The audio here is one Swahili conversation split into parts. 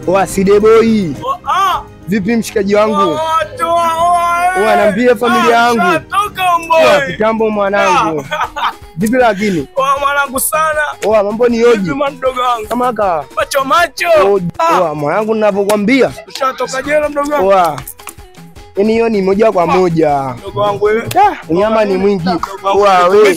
Wasideboi. Vipi mshikaji wangu? Niambie familia yangu. Kitambo mwanangu. Vipi lakini? Mwanangu sana. Mambo ni yoji. Vipi mdogo wangu? Kama ka. Macho macho. Mwanangu ninavyokuambia. Ushatoka jela mdogo wangu. Yaani hiyo ni moja kwa moja. Mdogo wangu wewe. Unyama ni mwingi. Wewe.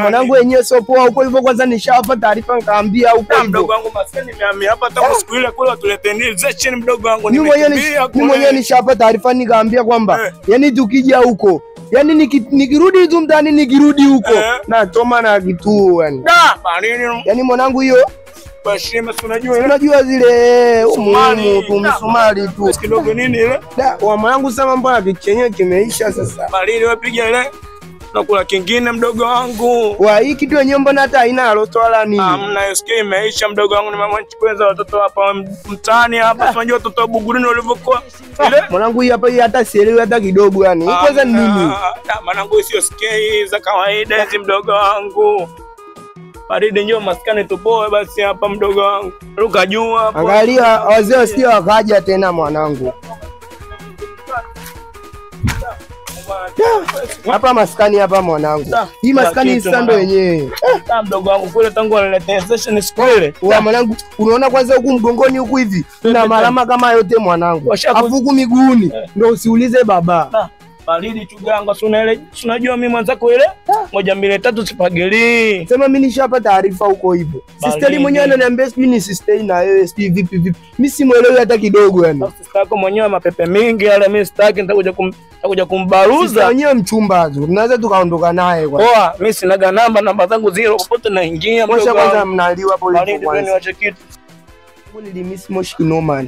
Mwanangu wenyewe sio poa huko hivyo. Kwanza nishawapa taarifa nikaambia huko hivyo. Mdogo wangu maskini nimehamia hapa tangu siku ile kule tuleteni zesheni mdogo wangu. Mimi mwenyewe nishawapa taarifa nikaambia kwamba yaani tukija huko, yaani nikirudi tu mtaani nikirudi huko na choma na kituo yani. Yaani mwanangu hiyo Bashima unajua ile? Unajua zile umuhimu tu msumari tu. Kidogo nini ile? Da, mwanangu sasa mambo ya chenyewe kimeisha sasa. Baridi wewe piga ile. Nakula kingine mdogo wangu. Hii kitu yenyewe mbona hata haina rosto wala nini? Hamna, SK imeisha mdogo wangu, nimemwachukua watoto hapa mtaani hapa, unajua watoto wa Buguruni walivyokuwa. Ile mwanangu hii hapa hii hata sielewi hata kidogo yani. Hii kwanza ni nini? Mwanangu sio SK za kawaida hizi mdogo wangu. Baridi njoo maskani tupoe basi hapa mdogo wangu. Ruka juu hapo. Angalia wazee wasio wakaja tena mwanangu. Hapa maskani hapa mwanangu. Hii maskani sasa ndo yenyewe. Mdogo wangu kule tangu alileta session siku ile. Mwanangu unaona kwanza huku mgongoni huku hivi na malama kama yote mwanangu. Afu huku miguuni ndio usiulize baba. Baridi chuganga unajua mimi mwanzako ile 1 2 3 sipageli. Sema mimi nishapa taarifa huko hivyo. Sister mwenyewe ananiambia sijui ni sister na wewe sijui vipi vipi. Mimi simuelewi hata kidogo yani. Sister yako mwenyewe mapepe mingi yale mimi sitaki, nitakuja kumbaruza. Sister mwenyewe mchumba tu. Tunaweza tukaondoka naye kwa. Poa, mimi sinaga namba zangu zero popote naingia mdogo. Kwanza mnaliwa hapo hivyo kwanza. Niwache kitu. Nilimiss moshi kinoma.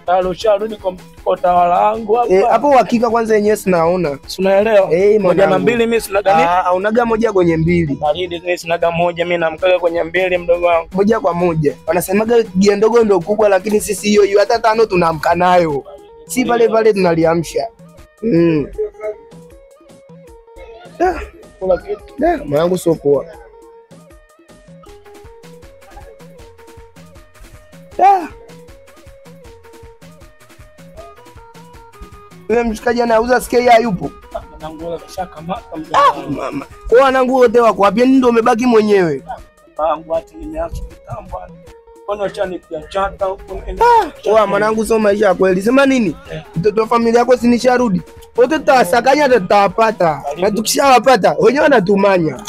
Talo sharudi kwa utawala wangu hapa. Hapo uhakika kwanza yenyewe sinaona. Unaelewa? 1 na 2 mimi sinaga nini? Unaga 1 kwenye 2. Baridi mimi sinaga 1, mimi namkaga kwenye 2 mdogo wangu. 1 kwa 1. Wanasemaga gia ndogo ndio kubwa lakini sisi hiyo hiyo hata 5 tunaamka nayo. Si pale pale tunaliamsha. Kula kitu. Mwanangu sio poa. Yule mshikaji anauza SK hayupo. Mwanangu kashakamata mama. Kwa wanangu wote wako wapi? Ndio umebaki mwenyewe. Wangu ati nimeacha kitambo. Mbona ushanipiga chata huko? Mwanangu sio maisha ya kweli. Sema nini? Mtoto wa familia yako si nisharudi. Wote tutawasakanya tutawapata. Na tukishawapata wenyewe wanatumanya.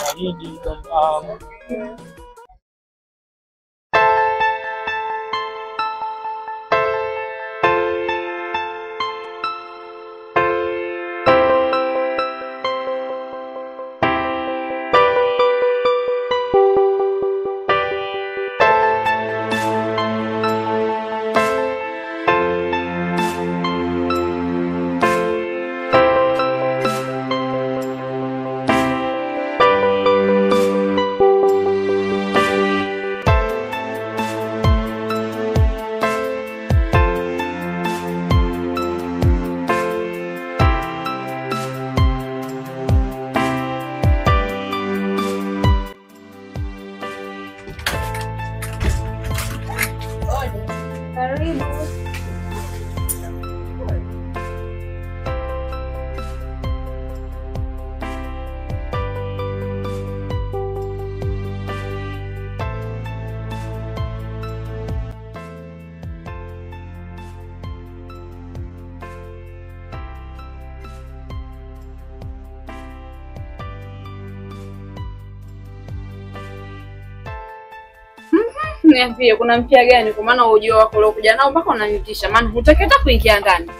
Niambie kuna mpya gani kwa maana ujio wako leo kuja nao mpaka unanitisha maana hutaki hata kuingia ndani.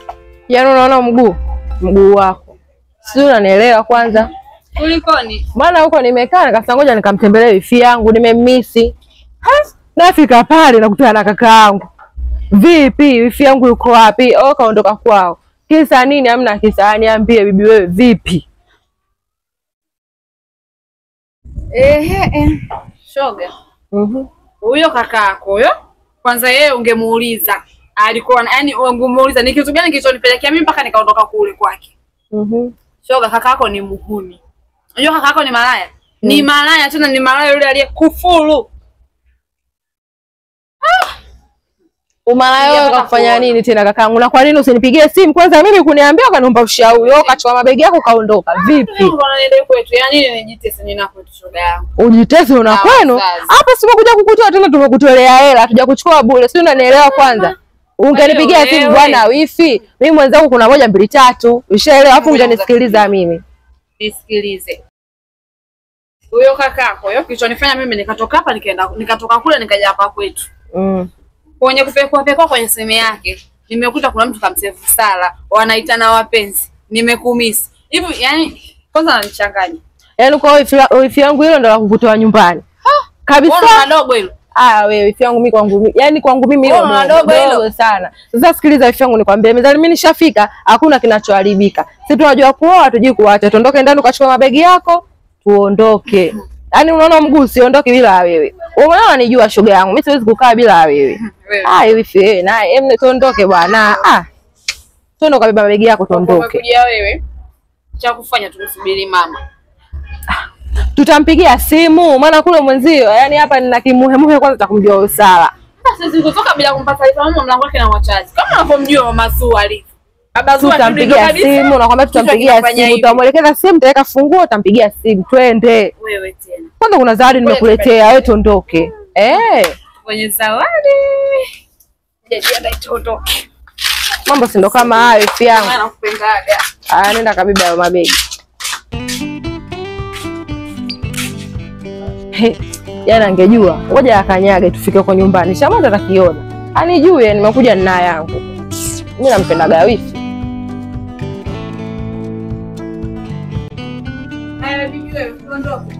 Yaani unaona mguu wako. Sio unanielewa kwanza? Kulikoni? Maana huko nimekaa nikasema ngoja nikamtembelee wifi yangu nimemmisi. Nafika pale nakutana na kakaangu. Vipi wifi yangu yuko wapi? Oh kaondoka kwao. Kisa nini? Hamna kisa. Niambie bibi wewe vipi? Shoga. Huyo kakaako huyo kwanza yeye ungemuuliza alikuwa yani ungemuuliza ni kitu gani kilichonipelekea mimi mpaka nikaondoka kule kwake. Shoga kakaako ni muhuni. Unajua kakaako ni malaya? Ni malaya tena ni malaya yule aliyekufuru. Umalaya wewe kafanya nini tena kakaangu? Na kwa nini usinipigie simu kwanza mimi kuniambia ukaniomba ushauri? Wewe ukachukua mabegi yako kaondoka. Vipi? Mbona niende kwetu? Yaani nini nijitese nina kwetu shoga yangu? Ujitese una kwenu? Hapa simekuja kukutoa tena tumekutolea hela, hatuja kuchukua bure. Si unanielewa kwanza? Ungenipigia simu bwana wifi, mimi mwenzangu kuna 1 2 3. Ushaelewa? Alafu ungenisikiliza mimi. Nisikilize. Huyo kakako, huyo kilichonifanya mimi nikatoka hapa nikaenda nikatoka kule nikaja hapa kwetu. Kwenye kupekua pekua kwenye simu yake nimekuta kuna mtu kamsevu Sala, wanaitana wapenzi, nimekumisi. Hivi yani kwanza ananichanganya. Yaani kwa wifi yangu hilo ndo la kukutoa nyumbani. Kabisa. Wewe dogo hilo. Ah wewe wifi yangu mimi kwangu mimi. Yaani kwangu mimi hilo dogo hilo sana. Sasa sikiliza wifi yangu nikwambie, mezani mimi nishafika, hakuna kinachoharibika. Sisi tunajua kuoa, hatujui kuacha. Tuondoke ndani ukachukua mabegi yako, tuondoke. Yaani unaona mguu siondoke bila wewe. Wewe unanijua shoga yangu, mimi siwezi kukaa bila wewe. Ah wifi wewe naye, em tuondoke bwana. Ah. Tuondoke kabeba mabegi yako tuondoke. Umekuja wewe. Cha kufanya tumsubiri mama. Tutampigia simu maana kule mwenzio, yani hapa nina kimuhemuhe kwanza takumjua Usala. Sasa siwezi kutoka bila kumpa taarifa mama, mlango wake na wachazi. Kama unavyomjua mama Zuu alivyo. Baba Zuu tutampigia simu, nakwambia tutampigia simu, tutamuelekeza simu, tutaweka funguo, tutampigia simu, twende. Wewe tena. Kwanza kuna zawadi nimekuletea, wewe tuondoke. Kwenye zawadi. Jiandae tuondoke. Mambo si ndo kama hayo ifi yangu. Nakupendaga. Ah nenda kabeba hayo mabegi. Jana angejua, ngoja akanyage tufike kwa nyumbani. Shamanda atakiona. Anijue nimekuja na yangu. Mimi nampendaga wifi. Haya bibi wewe tuondoke.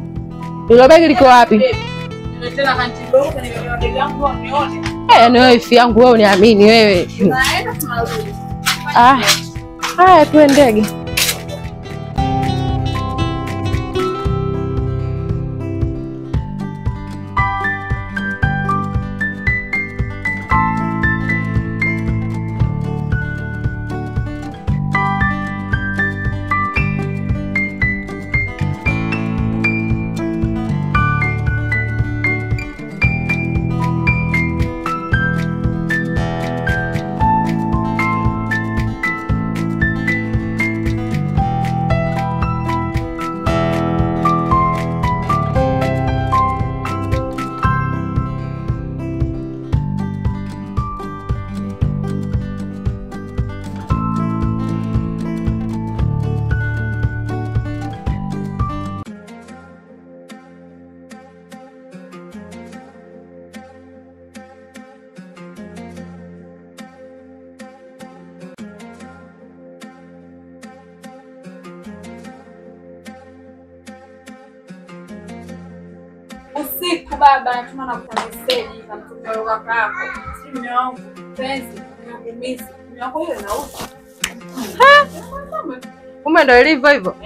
Hilo begi liko wapi? Nimetena kantibo nimebeba begi yangu unione. Ni wewe wifi yangu wewe uniamini wewe. Tunaenda tunarudi. Ah. Haya tuendege. Usiku baba anatuma na kuta message kamtumia yule kaka yako. Si mume wangu penzi, nimekumisi. Mume wako yule nauza. Kumbe ndio ilivyo hivyo.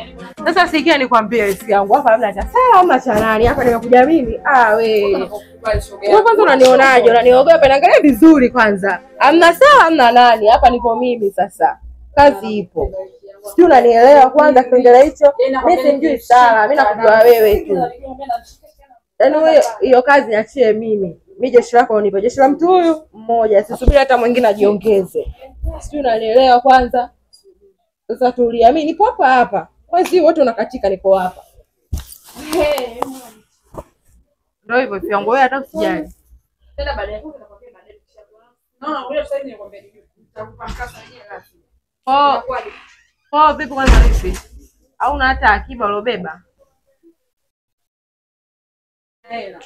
Sasa sikia nikwambie wifi yangu hapa labda cha sala au cha nani hapa nimekuja mimi. Ah wewe. Wewe kwanza unanionaje? Unaniogopa? Naangalia vizuri kwanza. Hamna sala hamna nani. Hapa niko mimi sasa. Kazi ipo. Sijui unanielewa kwanza kipengele hicho. Mimi simjui sala, mimi nakujua wewe tu. Yaani wewe hiyo kazi niachie mimi. Mimi jeshi lako unipe. Jeshi la mtu huyu mmoja, sisubiri hata mwingine ajiongeze. Sijui unanielewa kwanza. Sasa tulia, mimi nipo hapa hapa. Mwezi wote unakatika niko hapa. Ndio hivyo vyangu wewe hata usijali. Tena baadaye nitakwambia baadaye tukishakuwa. Naona wewe sasa hivi nikwambia nitakupa mkasa wenyewe rasmi. Oh. Oh vipi kwanza vipi? Hauna hata akiba ulobeba? Hela.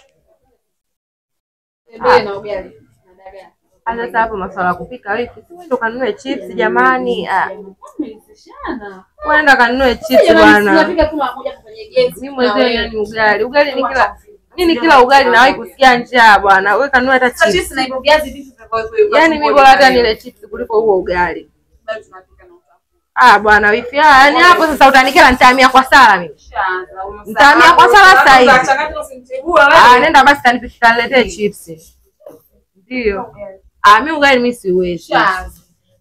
Tembele na ugali. Na dagaa. Sasa hapo masuala ya kupika wewe, si wewe ndo kanunue chips jamani. Ah. Mmeanzishana. Wewe nenda kanunue chips bwana. Tunapika tu mara moja kwenye gesi. Mimi mwenyewe yani ugali. Ugali ni kila mimi ni kila ugali nawahi kusikia njaa bwana. Wewe kanunua hata chips. Chips na hivyo viazi vitu vya Yaani mimi bora hata nile chips kuliko huo ugali. Bado tunapika na utafu. Ah bwana wifi, yaani hapo sasa utanikela nitahamia kwa sala mimi. Nitahamia kwa sala sasa hivi. Ah nenda basi kaniletee chips. Ndio. Ah mimi ugali mimi siwezi.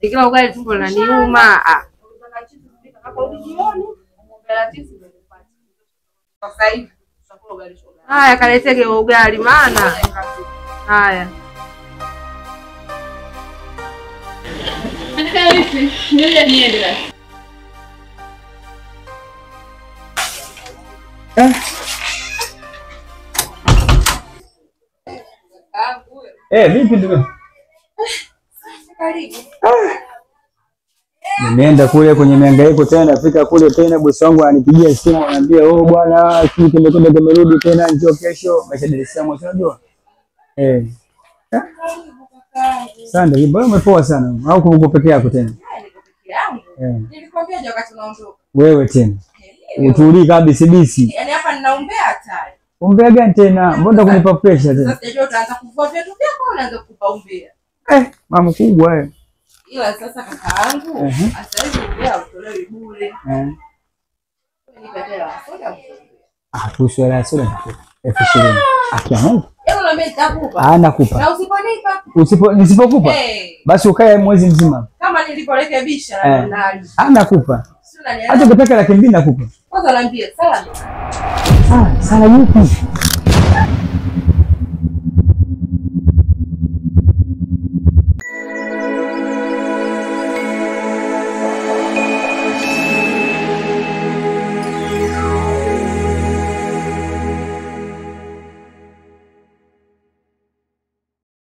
Nikila ugali tumbo linaniuma. Ah. Haya kaletege ugali maana. Haya. Vipi ndugu? Nimeenda kule kwenye mihangaiko tena, nafika kule tena bosi wangu ananipigia simu ananiambia, "Oh bwana, kitu kimekwenda kimerudi tena, njoo kesho." Maisha Dar es Salaam unajua? Eh. Asante, mbona umepoa sana? Au uko peke yako tena? Niko peke yangu. Nilikwambia je wakati unaondoka? Wewe tena. Utulii kabisa bisi. Yaani hapa ninaombea hatari. Umbea gani tena? Mbona kunipa pressure tena? Sasa sijajua utaanza kuvua viatu vyako au unaanza kukupa umbea. Mama kubwa wewe. Ila sasa kakaangu, sasa hivi umbea utolewi bure. Nipe hela soda. Ah, kuhusu hela soda nakupa 20,000. Akia Mungu. Yaani unaambia nitakupa. Ah, nakupa. Na usiponipa? Nisipokupa? Basi ukae mwezi mzima. Kama niliporekebisha na nali. Ah, nakupa. Si unanielewa? Hata ukitaka 200,000 nakupa. Kwanza naambia sala. Ah, sala yupi?